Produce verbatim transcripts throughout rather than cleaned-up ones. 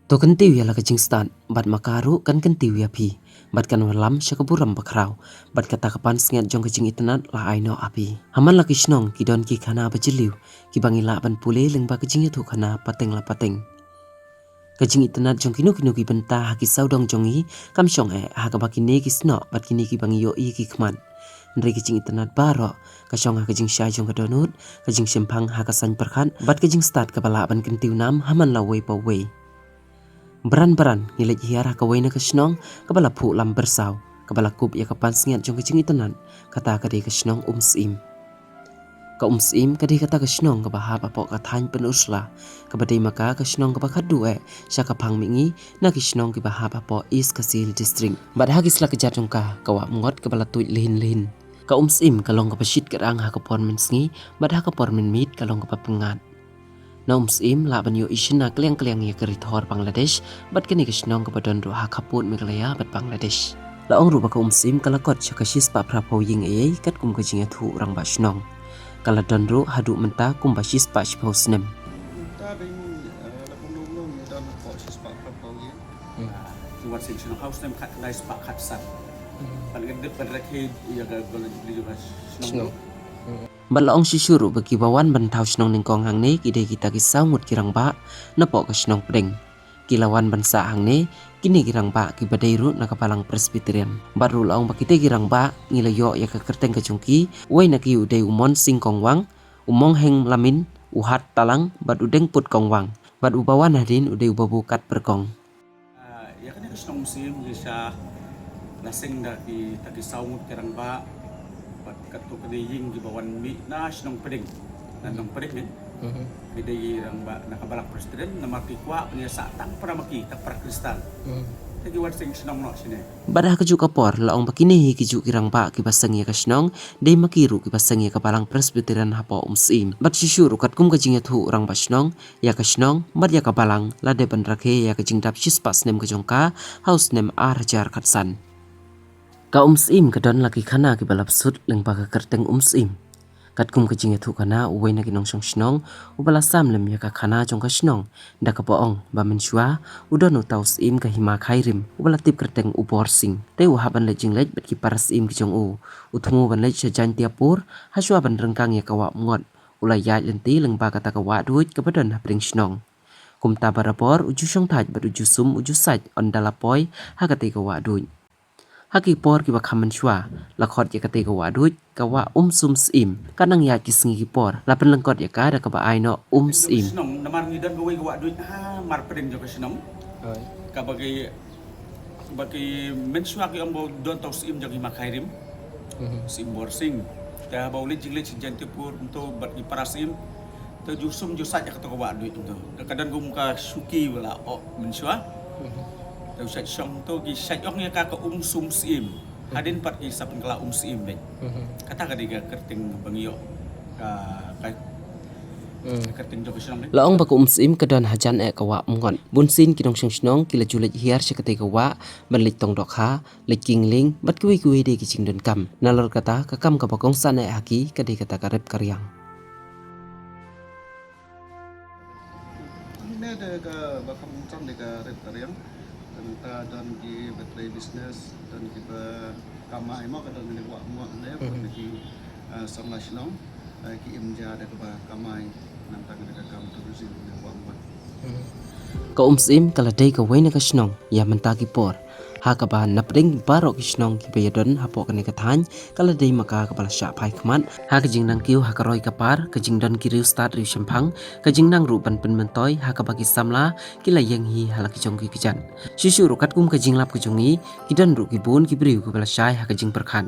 To kyntiew ïa la ka jingstad, bad ma ka ruh kan kyntiew ïa phi, bad kan wallam sha ka burom bakhraw, bad kata ka pansngiat jong ka jingitynnad la ai noh ha phi. Ha man la ki shnong ki don ki khana bajylliew, kiba ngi lah ban pule lyngba ka jingïathuhkhana pateng la pateng. Ka jingitynnad jong kino kino ki bynta ha ki sawdong jong ngi, kam shong eh ha kaba kine ki snoh bad kine kiba ngi ïohi ki khmat. Hynrei ka jingitynnad baroh ka shong ha ka jingshai jong ka dohnud, ka jingshemphang ha ka saiñ pyrkhat, bad ka jingstad kaba lah ban kyntiew nam ha man la uwei pa uwei. Bran bran ngi leit hiar ha kawei na ka shnong kaba la phuh lam byrsaw, kaba la kup ïa ka pansngiat jong ka jingitynnad, kata ka dei ka shnong Umsyiem. Ka Umsyiem ka dei kata ka shnong kaba hap hapoh ka thaiñ Pynursla, kaba dei ma ka ka shnong kaba khatduh eh sha ka phang mihngi na ki shnong kiba hap hapoh East Khasi Hills District. Bad ha ki sla kjat jong ka, ka Wah Mngot kaba la tuid lhin lhin. Ka Umsyiem ka long kaba shit kyrang ha ka por mynsngi, bad ha ka por mynmiet ka long kaba pyngngad. Na Umsyiem lah ban ïohi shynna kliang kliang ïa ka ri thor Bangladesh, bad kane ka shnong kaba don ruh ha khappud Meghalaya bad Bangladesh. La ong ruh ba ka Umsyiem ka la kot sha ka shispah phraphew ïing eiei katkum ka jingïathuh rangbah shnong. Ka la don ruh haduh mynta kumba shispah shiphew snem. Mynta dang, eh, la kumno kumno ngi don hapoh shispah phraphew ïing. Hmm. Ki wan seng shnong ha u snem khatkhyndai spah khatsan. Hmm. Ban ngin dep ban rakhe ïa ka Golden Jubilee jong ka shnong. Shnong. Hmm. Bad la ong shuh shuh ruh ba kiba wan ban thaw shnong nyngkong hangne ki dei kita ki saw ngut ki rangbah napoh ka shnong pdeng. Ki la wan ban sah hangne kine ki rangbah kiba dei ruh na ka Balang Presbyterian. Bad ruh la ong ba kita ki rangbah ngi la ïoh ïa ka kyrteng ka jong ki, uwei na ki u dei u Monsing Kongwang, u Mongheng Lamin, u Hat Talang, bad u Dengput Kongwang. Bad uba wan hadien u dei u Babu Katpyrkong. Ah, ïa kane ka shnong Umsyiem ngi shah la seng da kita ki saw ngut ki rangbah, bad katto katne ïing kiba wan mih na shnong pdeng. Na nong pdeng ne. Mhm. Ki dei rangbah na ka Balang Presbyterian, namar ki kwah ban ïa sah tang para ma ki, tang para Khristan. Mhm. Te ki wan seng shnong noh shane. Bad ha kajuh ka por la ong ba kine hi kijuh ki rangbah kiba seng ïa ka shnong, dei ma ki ruh kiba seng ïa ka Balang Presbyterian hapoh Umsyiem. Bad shuh shuh ruh katkum ka jingïathuh rangbah shnong, ïa ka shnong bad ïa ka balang la dep ban rakhe ïa ka jingdap shispah snem ka jong ka ha u snem ar hajar khatsan. Ka Umsyiem ka don la ki khana kiba la pynshut lyngba ka kyrteng Umsyiem. Katkum ka jingïathuhkhana uwei na ki nongshong shnong uba la sam lem ïa ka khana jong ka shnong da kaba ong ba mynshuwa u don uta u syiem ka hima Khairim uba la tip kyrteng u Borsing. Te u hap ban leit jingleit bad ki para syiem ki jong u. U thmu ban leit sha Jaintiapur hashwa ban ryngkang ïa ka Wah Mngot. U la ïaid lynti lyngba kata ka wah duid kaba don hapdeng shnong. Kumta barabor u ju shongthait bad u ju sum u ju sait ynda la poi ha kata ka wah duid. Ha ki por kiba kham mynshuwa la khot ïa kata ka wah duid ka Wah Umsum Syiem. Ka nang ïaid ki sngi ki por la pynlyngkot ïa ka da kaba ai noh Umsyiem. Shnong, namar ngi don kawei ka wah duid ha mar pdeng jong ka shnong. Hooid. Kaba ki Ba ki mynshuwa ki ong ba u don uta u syiem jong ki hima Khairim. Mhm. Syiem Borsing. Te haba u leit jingleit sha Jaintiapur, mynta bad ki para syiem. Te ju sum ju sait ïa kato ka wah duid mynta. Te ka don kum ka shuki ba la ong mynshuwa. Mhm. Te u shait shong mynta ki shait ong ïa ka ka Umsum Syiem. Mhm. Hadien pat ki sa pynkylla Umsyiem beit. Mhm. Kata ka dei ka kyrteng ba ngi ïoh ka, ka Hmm. Ka kyrteng jong ka shnong ne? La ong ba ka Umsyiem ka don hajan eh ka Wah Mngot. Bunsien ki nongshong shnong ki la ju leit hiar sha kata ka wah ban leit tong dohkha, leit kingling bad kiwei kiwei de ki jingdonkam. Nalor kata ka kam kaba kongsan eh ha ki ka dei kata ka rep ka riang. Kine de kaba kham kongsan de ka rep ka riang. Te mynta don kiba trei business, don kiba kamai mo, ka don kine Wah Mngot ne, mhm, ki, eh, samla shnong, eh, ki im ja da kaba kamai, nangta kane ka kam tourism kine Wah Mngot. Mhm. Ka Umsyiem ka la dei kawei na ka shnong ïa mynta ki por, ha kaba napdeng baroh ki shnong kiba ïadon hapoh kane ka thaiñ, ka la dei ma ka kaba la shah phai khmat ha ka jingnang kiew ha ka roi ka par, ka jingdon ki riewstad riewshemphang, ka jingnang ruh ban pynmyntoi ha kaba ki samla ki la ïeng hi ha la ki jong ki kjat. Shuh shuh ruh katkum ka jinglap ka jong ngi, ki don ruh ki bun ki briew kiba la shai ha ka jingpyrkhat.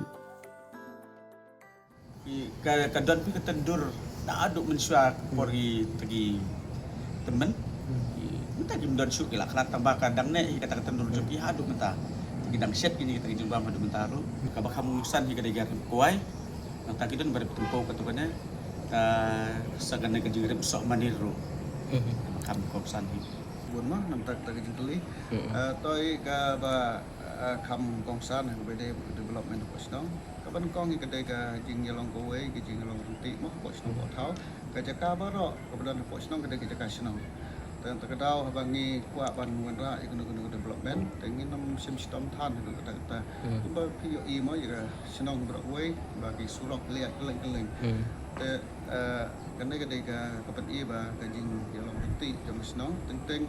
Ki, ka, ka don phi ka tyndur naduh mynshuwa ka por ki, hmm, tynmen. Hmm. Ki, mynta kim don shuh ki la khlad tang ba ka dang neh hi kata ka tyndur jong ki haduh mynta. Te ki dang shet kine kita ki jingbam haduh mynta ruh. Kaba kham kongsan hi ka dei ka rep kwai. Nangta ki don ba rep tympeu kato kane. Ka, sa kane ka jingrep soh manir ruh. Mhm. Kaba kham kongsan hi. Bun mo, nangta kata ka jingkylli. Mhm. Eh, toi kaba, eh, kham kongsan ha kaba ïadei bad development hapoh shnong. Kaba nyngkong hi ka dei ka jingïalong kawei, ka jingïalong ryntih mo hapoh shnong, mhm, hapoh thaw. Ka jaka baroh kaba don hapoh shnong ka dei ka jaka shnong. Te Te ka daw haba ngi kwah ban wanrah ïa kano kano ka development, te ngin ym shim shitom than ïa kata kata. Hmm. Kumba phi ïohi mo ïa ka shnong baroh kawei ba ki surok liat kylleng kylleng. Hmm. Te, eh, kane ka dei ka, ka pyni ba ka jingïalong kti jong ka shnong, teng teng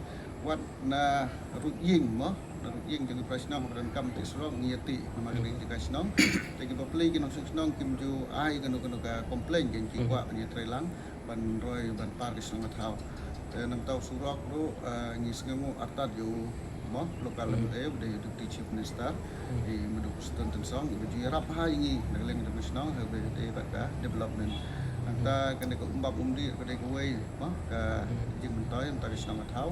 wat na ruh ïing mo, na ruh ïing jong ki para shnong ba donkam tih surok ngi ïa tih namar ka dei ka jaka shnong. Te ki bapli ki nongshong shnong kim ju ai kano kano ka complain, ki, ki kwah ban ïatreilang ban roi ban par ka shnong ka thaw. Te namar u surok ruh, eh, ngi sngewnguh artat ïa u mo local M L A, u dei Deputy Chief Minister, i Madu Prestone Tynsong, i ba ju ïarap bha ïa ngi na ka liang jong ka shnong, ha kaba ïadei bad ka development. Nangta kane ka umbam umdih ka dei kawei mo ka jingmyntoi nangta ka shnong ka thaw.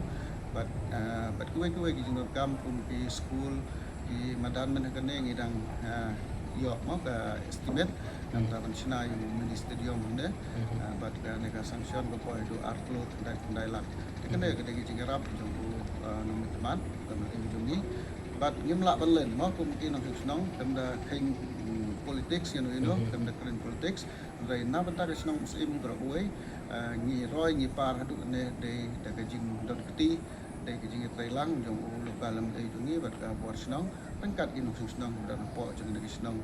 Bad, eh, bad kiwei kiwei ki jingdonkam kum ki skul, ki madan mynta kane ngi dang, eh, ïoh mo ka estimate nangta ban shna ïa u mini stadium hangne. Mhm. Eh, bad kane ka sanction ka poi haduh ar klur khyndai khyndai lak. Te kane ka dei ka jingïarap jong u, eh, nongmihkhmat, ka nongmihkhmat jong ngi. Bad ngim lah ban len mo kum ki nongshong shnong, khlem da kheiñ, mm, politics, you know, you know, khlem da kren politics. Hynrei na bynta ka shnong Umsyiem baroh kawei, eh, ngi roi ngi par haduh ne dei da ka jingdon kti, dei ka jingïatreilang jong u local M L A jong ngi bad ka bor shnong ryngkat ki nongshong shnong ba don hapoh jong kane ka shnong.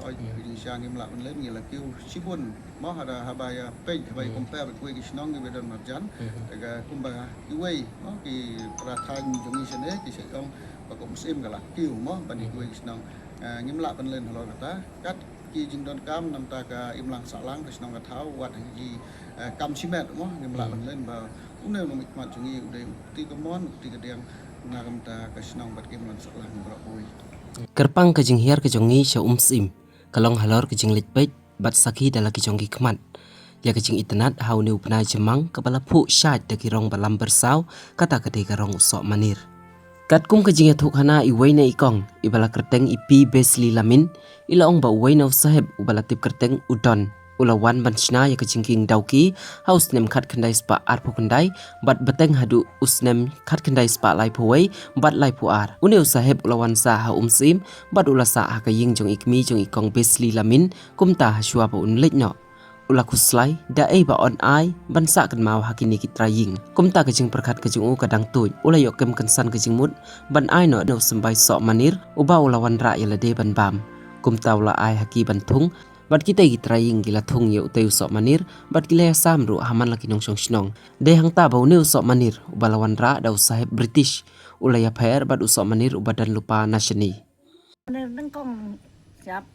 Oi, ka jingshisha ngim lah ban len, ngi la kiew shibun mo, haba, haba ïa peit, haba ïa compare bad kiwei ki shnong kiba don marjan. Te ka kumba kiwei mo ki para thaiñ jong ngi shane ki sa ong ba ka Umsyiem ka la kiew mo ban ïa kiwei ki shnong. Eh, ngim lah ban len halor kata. Kat ki jingdonkam namar ka imlang sahlang ka shnong ka thaw, wat ha ki, eh, kam shimet mo, ngim lah ban len ba une u nongmihkhmat jong ngi u dei u kti kamon, u kti kadiang na ka bynta ka shnong bad ka imlang sahlang baroh kawei. Kyrpang ka jinghiar ka jong ngi sha Umsyiem ka long halor ka jingleit peit bad sakhi da la ki jong ki khmat ïa ka jingitynnad ha une u bnai jymmang kaba la phuh shait da ki rong ba lam byrsaw, kata ka dei ka rong u Sohmanir. Katkum ka jingïathuhkhana iwei na i kong iba la kyrteng i P Besley Lamin, i la ong ba uwei na u saheb uba la tip kyrteng u Don u la wan ban shna ïa ka jingkieng dawki ha u snem khatkhyndai spah arphew khyndai bad bteng haduh u snem khatkhyndai spah laiphew wei bad laiphew ar. Une u saheb u la wan sah ha Umsyiem bad u la sah ha ka ïing jong i kmie jong i kong Besley Lamin, kumta ha shuwa ba un leit noh u la khuslai da ei ba yn ai ban sah kynmaw ha kine ki trai ïing. Kumta ka jingpyrkhat ka jong u ka dang tuid, u la ïoh kem kynsan ka jingmut ban ai noh na u symbai Sohmanir uba u la wanrah ïa lade ban bam. Kumta u la ai ha ki ban thung bad kitei ki trai ïing ki la thung ïa utei u Sohmanir bad ki la ïasam ruh ha man la ki nongshong shnong. Dei hangta ba une u Sohmanir uba la wanrah da u saheb British u la ïapher bad u Sohmanir uba don lypa na shane. Nyngkong shap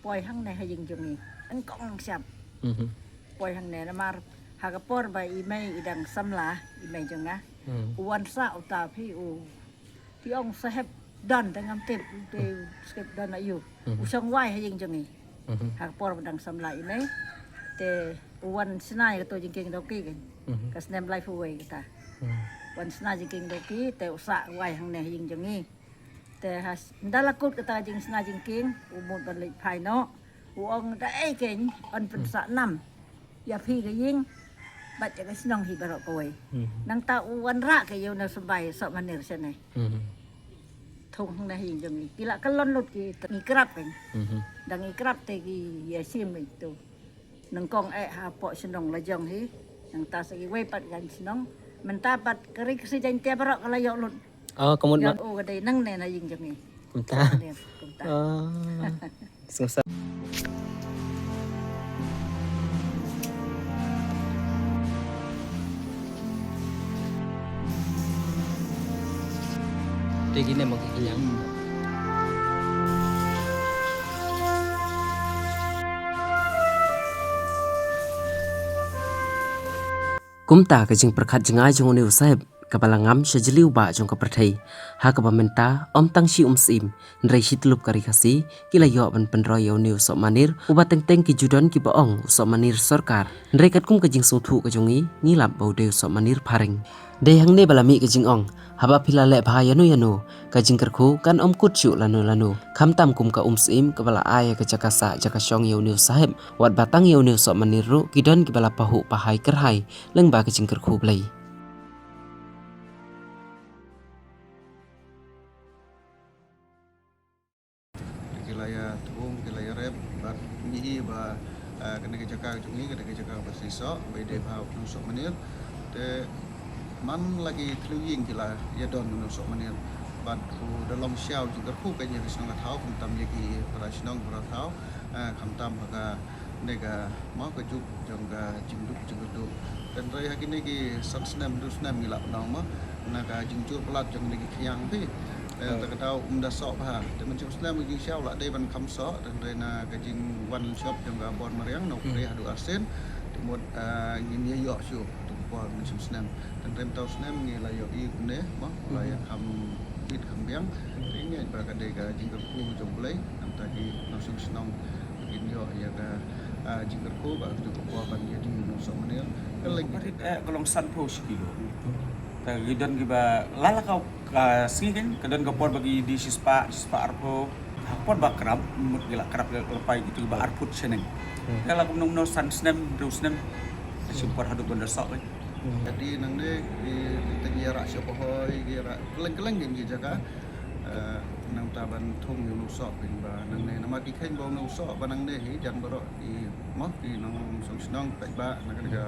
poi hangne ha ïing jong ngi. Nyngkong shap. Mhm. Poi hangne namar ha ka por ba i mei i dang samla, i mei jong nga. Mhm. U wan sah uta phi u, phi ong saheb Don te ngam tip, u te saheb Don aïu. Mhm. U shong wai ha ïing jong ngi. Mhm. Ha ka por ba dang samla i mei. Te u wan shna ïa kato jingkieng dawki kan. Mhm. Ka snem laiphew wei kata. Mhm. Wan shna jingkieng dawki te u sah wai hangne ha ïing jong ngi. Te ha ynda la kut kata ka jingshna jingkieng, u mut ban leit phai noh. U ong da ei keiñ yn pynsah nam ïa phi ka ïing bad ïa ka shnong hi baroh kawei. Mhm. Nangta u wanrah ka ïa u na symbai Sohmanir shane. Mhm. Thung hangne ha ïing jong ngi. Ki la kyllon lut ki, ngi krap keiñ. Mhm. Da ngi krap te ki ïa shim keiñ tu. Nyngkong eh hapoh shnong la jong hi. Nangta sa kiwei pat ka shnong. Mynta pat ka ri ka si Jaiñtia baroh ka la ïoh lut. Oh, ka mut ïoh ma- u ka dei nangne na ïing jong ngi. Kumta. Kumta. Oh. Sngewsarong. Te kine mo ki kenyang. Kumta ka jingpyrkhat jngai jong une u saheb kaba la ngam sha jylliew bah jong ka pyrthei, ha kaba mynta ym tang shi Umsyiem, hynrei shi tyllup ka ri Khasi ki la ïoh ban pynroi ïa une u Sohmanir, uba teng teng ki ju don kiba ong u Sohmanir sorkar. Hynrei katkum ka jingsngewthuh ka jong ngi, ngi lap ba u dei u Sohmanir phareng. Dei hangne ba la mih ka jingong, haba phi la leh bha ïano ïano, ka jingkyrkhu kan ym kut shuh lano lano. Khamtam kum ka Umsyiem kaba la ai ïa ka jaka sah jaka shong ïa une u saheb, wat ba tang ïa une u Sohmanir ruh ki don kiba la pahuh pahai kyrhai lyngba ka jingkyrkhu Blei. Ki la ïa thung, ki la ïa rep, bad ngi i ba, ah, kane ka jaka ka jong ngi, kane ka jaka ba shisha, ba i dei ba u Sohmanir. Te Man la ki thliew ïing ki la ïa don u nongsoh manir. Bad u da long sha u jingkyrkhu ka ïa ka shnong ka thaw, khamtam ïa ki para shnong para thaw, eh, khamtam ha ka ne ka ma ka juk jong ka jingduk jingduk. Tynrai ha kine ki san snem hynriew snem ngi la pynang ma na ka jingjur palat jong kine ki khñiang phi. Eh, ta ka daw um da soh bha. Te mynshem snem ka jingshaw la dei ban kham soh, tynrai na ka jingwan shop jong ka bor mariang na u kre haduh arsen. Te mut, eh, ngin ïa ïoh shuh tu ka por mynshem snem. Tynrai mynta u snem ngi la ïoh i kumne ma la ïa kham bit kham biang. Te ngi ba ka dei ka jingkyrkhu jong U Blei, nangta ki nongshong shnong kin ïoh ïa ka, ah, jingkyrkhu ba ka juk ka por ban ïa ding nongsoh manir. Ka leng ka long sanphew shi kilo. Ta ki don kiba la la ka, ka sngi kan ka don ka por ba ki dih shispah, shispah arphew. Ha ka por ba krap, mut ki la krap ki la pai kitu ba arphew shaneng. Ka la kumno kumno san snem, hynriew snem. Ka shim por haduh ban da soh kan. Jadi nangne ki, ki teng ïa rah sha Pohoi, ki rah kylleng kylleng ki jaka. Eh, nangta ban thung ïa u nongsoh phin ba nangne namar ki kheiñ ba u nongsoh ba nangne hi jan baroh ki mo ki nongshong shnong peit ba na ka,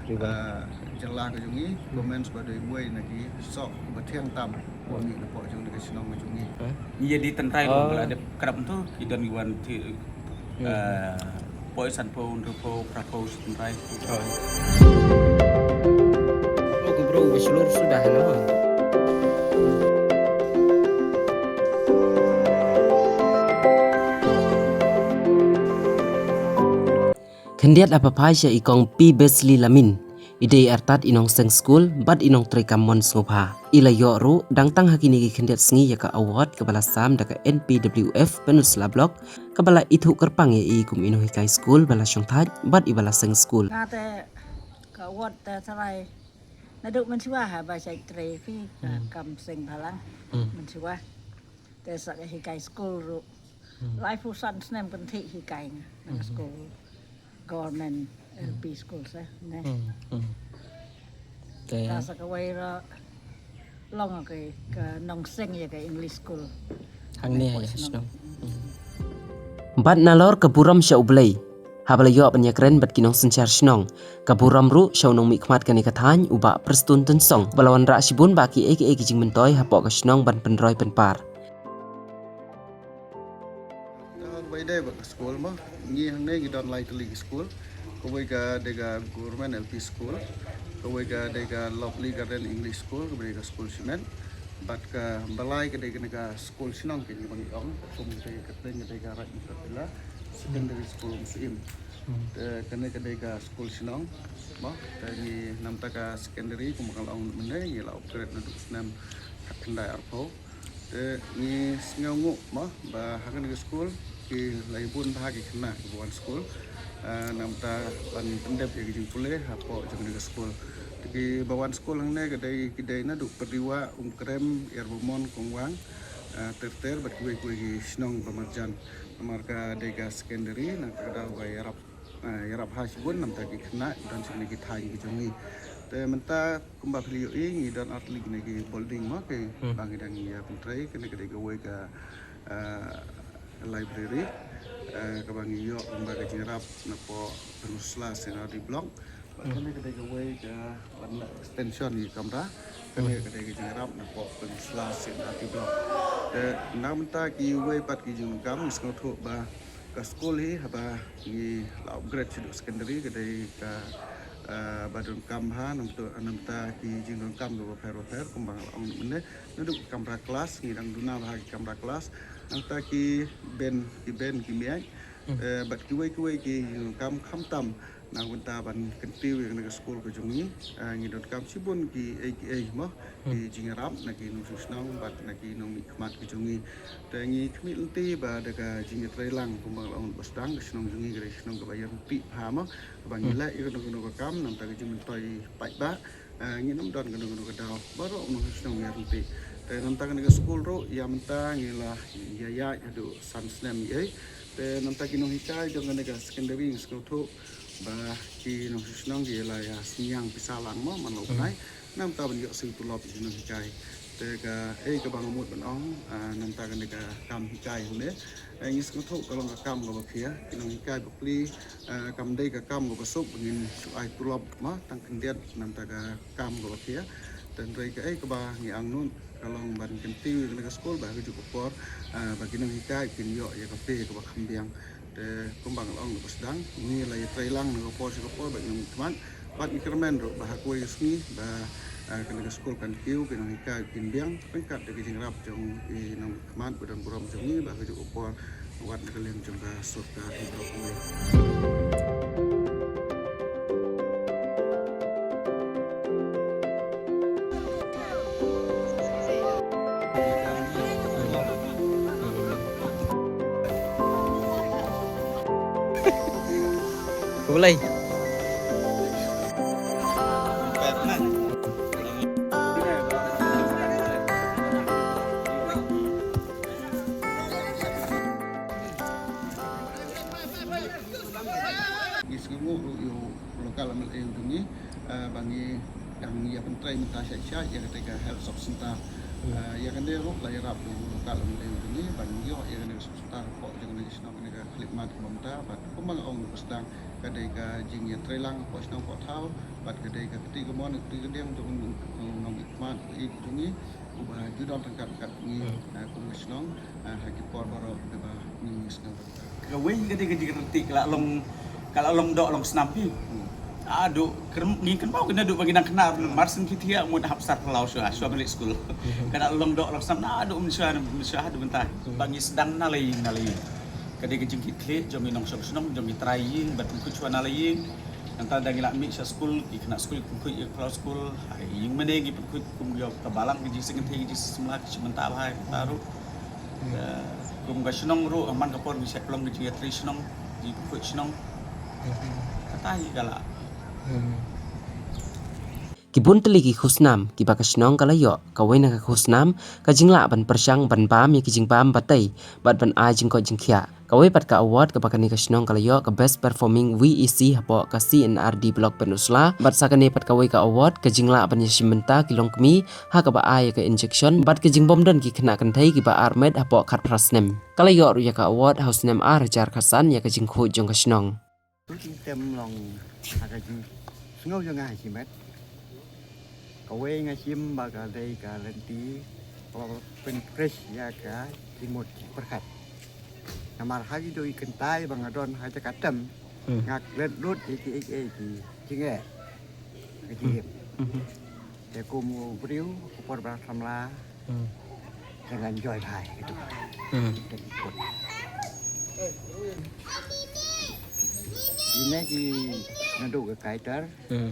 eh, jylla ka jong ngi comments ba dei uwei na ki soh ba thiang tam ba ngi na pok jong ka shnong ka jong ngi. Ïa di tynrai lo la dep krap tu ki don wan ti, eh, poi sanphew, hynriewphew, phraphew shi tynrai. Oh, ku bro ba shlur suda hano. Khyndiat ha paphai sha i kong P Besley Lamin. I dei artat i nongseng skul bad i nongtrei kam mon sngewbha. I la ïoh ruh dang tang ha kine ki khyndiat sngi ïa ka award kaba la sam da ka N P W F Peninsula Block, kaba la ithuh kyrpang ïa i kum i nonghikai skul ba la shongthait bad i ba la seng skul. Nga te ka award te tharai naduh mynshuwa ha ba shait trei phi, kam seng bhalang mynshuwa. Te sa ka hikai skul ruh. Laiphew san snem kynthih hikai nga na ka skul government L P school sa ne. Te ta sa kawei ruh long ka, ka nongseng ïa ka English school. Hangne ha shnong. Bad nalor ka burom sha U Blei haba la ïoh ban ïakren bad ki nongsynshar shnong. Ka burom ruh sha u nongmihkhmat kane ka thaiñ u Bah Prestone Tynsong ba la wanrah shibun ba kiei kiei ki jingmyntoi hapoh ka shnong ban pynroi pynpar. Kaba ïadei bad ka skul mo, ngi hangne ngi don lai tylli ki skul. Kawei ka dei ka Government L P School, kawei ka dei ka Lovely Garden English School, kaba dei ka skul shimet. Bad kaba lai ka dei kane ka skul shnong kane ba ngi ong, kum ka dei ka dei ka Rajmukotbila Secondary School Umsyiem. Te kane ka dei ka skul shnong mo, te ngi namta ka secondary kumba ka la ong mynne ngi la upgrade naduh snem khatkhyndai arphew. Te ngi sngewnguh mo ba ha kane ka skul ki la ïa bun bha ki khynnah kiba wan skul. Ah, namta ban pyndep ïa ki jingpule hapoh jong kane ka skul. Te kiba wan skul hangne ka dei ki dei naduh Pyrdiwah, Umkrem, Ïarbamon, Kongwang, ah, ter ter bad kiwei kiwei ki shnong ba marjan. Namar ka dei ka secondary nangta ka daw ba ïarap, ah, ïarap ha shibun namta ki khynnah ki don shibun ki thaiñ ki jong ngi. Te mynta kumba phi la ïohi ngi don ar tylli kine ki building mo ki ba ngi dang ïa pyntrei, kane ka dei kawei ka, ah, library, ah, kaba ngi ïoh kumba ka jingïarap napoh Peninsula C and R D Block. Bad kane ka dei kawei ka ban la extension ïa ki kamra, kane ka dei ka jingïarap napoh Peninsula C and R D Block. Te na mynta kiwei pat ki jingdonkam ngi sngewthuh ba ka skul hi haba ngi la upgrade shaduh secondary ka dei ka, ah, ba donkam bha namta, namta ki jingdonkam kiba pher ba pher kumba nga la ong mynne. Naduh ki kamra klas ngi dang duna bha ki kamra klas, nangta ki bench, ki bench ki miej, eh, bad kiwei kiwei ki jingdonkam khamtam na ka bynta ban kyntiew ïa kane ka skul ka jong ngi, eh, ngi donkam shibun kiei kiei mo ki jingïarap na ki nongshong shnong bad na ki nongmihkhmat ki jong ngi. Te ngi khmih lynti ba da ka jingïatreilang kumba nga la ong ba sdang ka shnong jong ngi ka dei ka shnong kaba ïaryntih bha mo, kaba ngi leh ïa kano kano ka kam namta ka jingmyntoi paidbah, eh, ngin ym don kano kano ka daw baroh u nongshong shnong ïaryntih. Te namta kane ka skul ruh ïa mynta ngi la ïa ïaid haduh san snem ïa. Te namta ki nonghikai jong kane ka secondary ngi sngewthuh ba ki nongshong shnong ki la ïa synñiang pisa lang mo man la u bnai. Namta ban ïoh siew tulop ki nonghikai. Te kaei kaba nga mut ban ong, ah, namta kane ka kam hikai hangne, eh, ngi sngewthuh ka long ka kam kaba khia, ki nonghikai bapli, eh, kam dei ka kam kaba suk ba ngin shu ai tulop mo tang khyndiat namta ka kam kaba khia. Hynrei kaei kaba ngi angnud ka long ban kyntiew ïa kane ka skul ba ha kajuh ka por, ah, ba ki nonghikai kin ïoh ïa ka pei kaba kham biang. Te kumba nga la ong, kaba sdang ngi la ïatreilang na ka por sha ka por bad ngi nang khmat bad ngi kyrmen ruh ba ha kawei ka sngi ba, ah, kane ka skul kan kiew, ki nonghikai kin biang ryngkat da ki jingïarap jong ki nongkhmat ba don burom jong ngi ba ha kajuh ka por wat na ka liang jong ka sorkar hi baroh kawei. Khublei. Ngi sngewnguh ruh ïa u local M L A jong ngi, eh, ba ngi dang ïa pyntrei mynta shait shait ïa kata ka health sub center. Hmm. Eh, ïa kane ruh la ïarap da u local M L A jong ngi ba ngi ïoh ïa kane ka sub center hapoh jong kane ka shnong, kane ka khyllipmat kaba mynta, bad kumba nga ong, kaba sdang ka dei ka jingïatreilang hapoh shnong hapoh thaw, bad ka dei ka kti kamon kti kadiang jong u nongmihkhmat jong ngi uba ju don ryngkat ryngkat ngi, hmm, eh, kum ka shnong, eh, ha ki por baroh kiba ngi sngewbha. Kawei ka dei ka jingryntih ka la long, ka la long doh long snam hi. Hmm. Haduh kyrm-, ngi kynmaw ka naduh ba ngi dang khynnah, hmm, mar shen ki thiah mut hap sar phyllaw shuwa, shuwa ban leit skul. Hmm. Ka la long doh long snam naduh mynshuwa, mynshuwa haduh mynta. Hmm. Ba ngi sdang na la ïing na la ïing. Ka dei ka jingkitkhlieh jong ngi nongshong shnong, jong ngi trai ïing, ban pynkhuid shuwa na la ïing. Nangta da ngi la mih sha skul, ki khynnah skul ki pynkhuid ïa ka phyllaw skul, ha ïing mane ngi pynkhuid kum ïa ka balang, ka jingseng kynthei, ka jingseng samla, ka jingmyntoi bha ïa kata ruh. Hmm. Eh, kum ka shnong ruh, man ka por ngi shait pynlong ka jingïatrei shnong, jingpynkhuid shnong. Hmm. Kata hi ka la. Hmm. Ki bun tylli ki khusnam kiba ka shnong ka la ïoh, kawei na ka khusnam ka jinglah ban pyrshang ban bam ïa ki jingbam batai bad ban ai jingkoit jingkhiah. Kawei pat ka award kaba kane ka shnong ka la ïoh, ka Best Performing V E C hapoh ka C and R D Block Pynursla, bad sa kane pat kawei ka award ka jinglah ban ïashim bynta ki longkmie ha kaba ai ïa ka injection bad ka jingbym don ki khynnah kynthei kiba armet hapoh khatphra snem. Ka la ïoh ruh ïa ka award ha u snem ar hajar khatsan ïa ka jingkhuid jong ka shnong. Ruh jingtem long ha ka jingsngew jong nga ha shimet. Kawei nga shim ba ka dei ka lynti ba pynkhreh ïa ka jingmut jingpyrkhat. Namar ha kito ki kyntai ba nga don ha jaka tem, hmm, nga klet lut ïa ki, ïa ki, ïa ki jingeh, ka jingim. Hmm. Hmm. Te kum u briew, u por ba samla, hmm, te ngan enjoy bha ïa kito. Hmm. Te ki put. Kine ki naduh ka kaitor, hmm,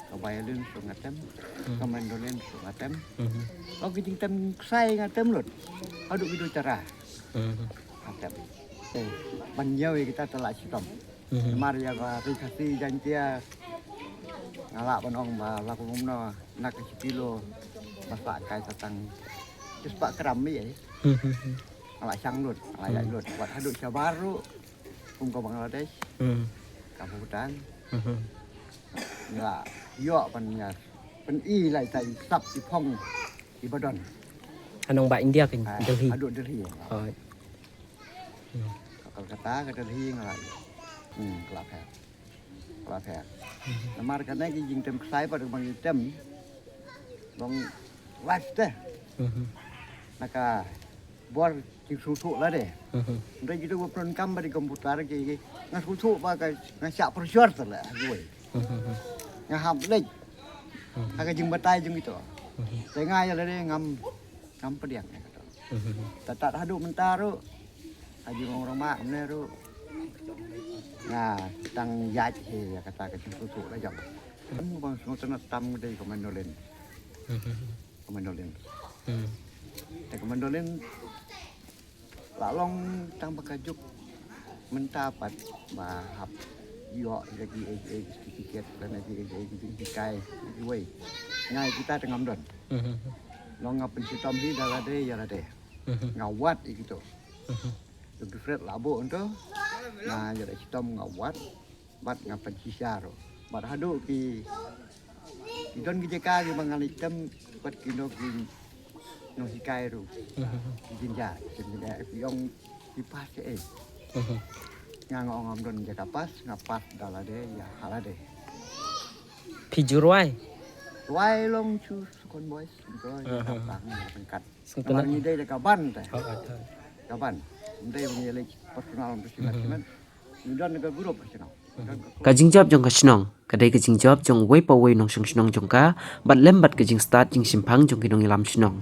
ka violin ruh nga tem, hmm, ka mandolin ruh nga tem. Hmm. Oh, ki jingtem ksai nga tem lut. Haduh kito tara. Hmm. Nga tem. Eh, ban ñiew ïa kita te la shitom. Mhm. Namar ïa ka ri Khasi Jaiñtia nga lah ban ong ba la kumno na ka shi kilo ba sah kai sa tang shispah gram mi eh. Mhm. Nga lah shang lut, nga lah ïaid lut. Wat haduh shabar ruh kum ka Bangladesh, mhm, ka Bhutan. Mhm. Nga lah ïoh ban ïa pyn-i lai tai sap i phong i ba don. Hangne ba India kan, ah, Delhi. Haduh Delhi. Oh. Hmm. Ka Kolkata, ka Delhi nga la. Hmm, ka la pher. Ka la pher. Hmm. Namar kane ki jingtem ksai pat ba ngi tem long live te. Hmm. Na ka bor jingsngewthuh lade. Hmm. Hynrei kito ba pyndonkam bad ki computer ki, ki nga sngewthuh ba ka, nga shah pressure te la, ha kiwei. Hmm. Nga hap leit. Hmm. Ha ka jingbatai jong kito. Hmm. Te nga ïa lade ngam, ngam pdiang ïa kato. Mhm. Tad tad haduh mynta ruh, ha jingong rama mynne ruh, nga tang ïaid hi ïa kata ka jingsngewthuh la jong. Kan bang sngewtynnat tam dei ka mandolin. Mhm. Ka mandolin. Hmm. Te ka mandolin la long tang ba ka juk mynta pat ba hap ïoh ïa ki, ïa ki certificate lane ki, ïa ki jinghikai kiwei. Nga ïa kita te ngam don. Mhm. Long nga pynshitom hi da lade ïa lade. Mhm. Nga wad ïa kito. Mhm. Dr. Fred la buh hangto. Nga ïa da shitom nga wad. Bad nga pynshisha ruh. Bad haduh ki, ki don ki jaka kiba ngan leit tem bad kino ki nonghikai ruh. Mhm. Ki jynjar, ki jynjar ki ong ki pass kaei. Mhm. Nga nga ong ngam don jaka pass, nga pass da lade ïa ha lade. Phi ju rwai? Wai long chu second voice. Ko ni ka bang ni ka pangkat. Sngewtynnat. Namar ngi dei da ka ban te. Oh, oh, oh. Ka ban. Ngi dei ngi leh personal untuk simat simat. Ngi don ka group ka shnong. Ka jingjop jong ka shnong ka dei ka jingjop jong uwei pa uwei u nongshong shnong jong ka, bad lem bad ka jingstad jingshemphang jong ki nongïalam shnong.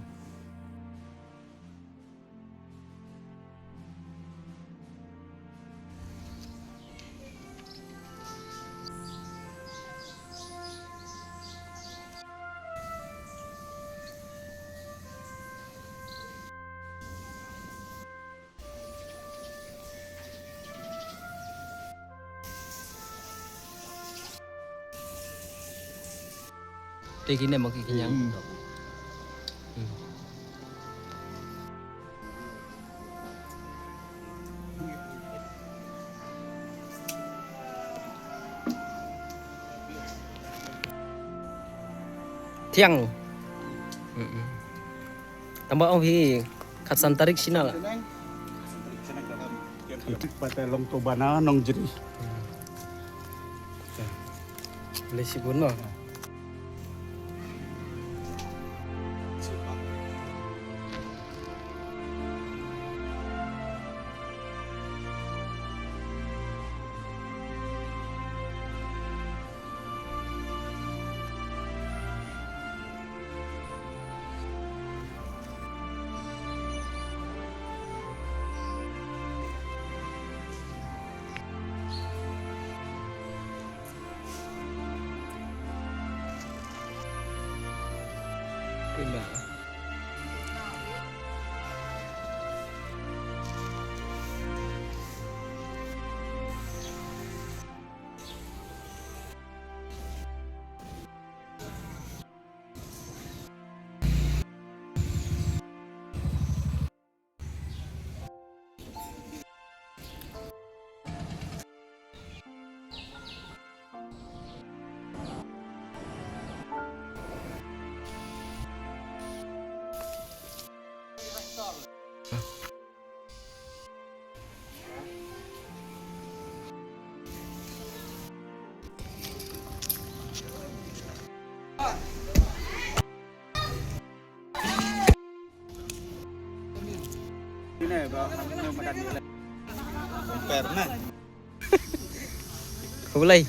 Te kine mo ki kinyang. Hmm. Hmm. Thiang. Hmm, hmm. Tang ba ong phi khatsan tarik shina la. Kynthih pat te long to bana Nongjri. Leh shibun mo. Khublei.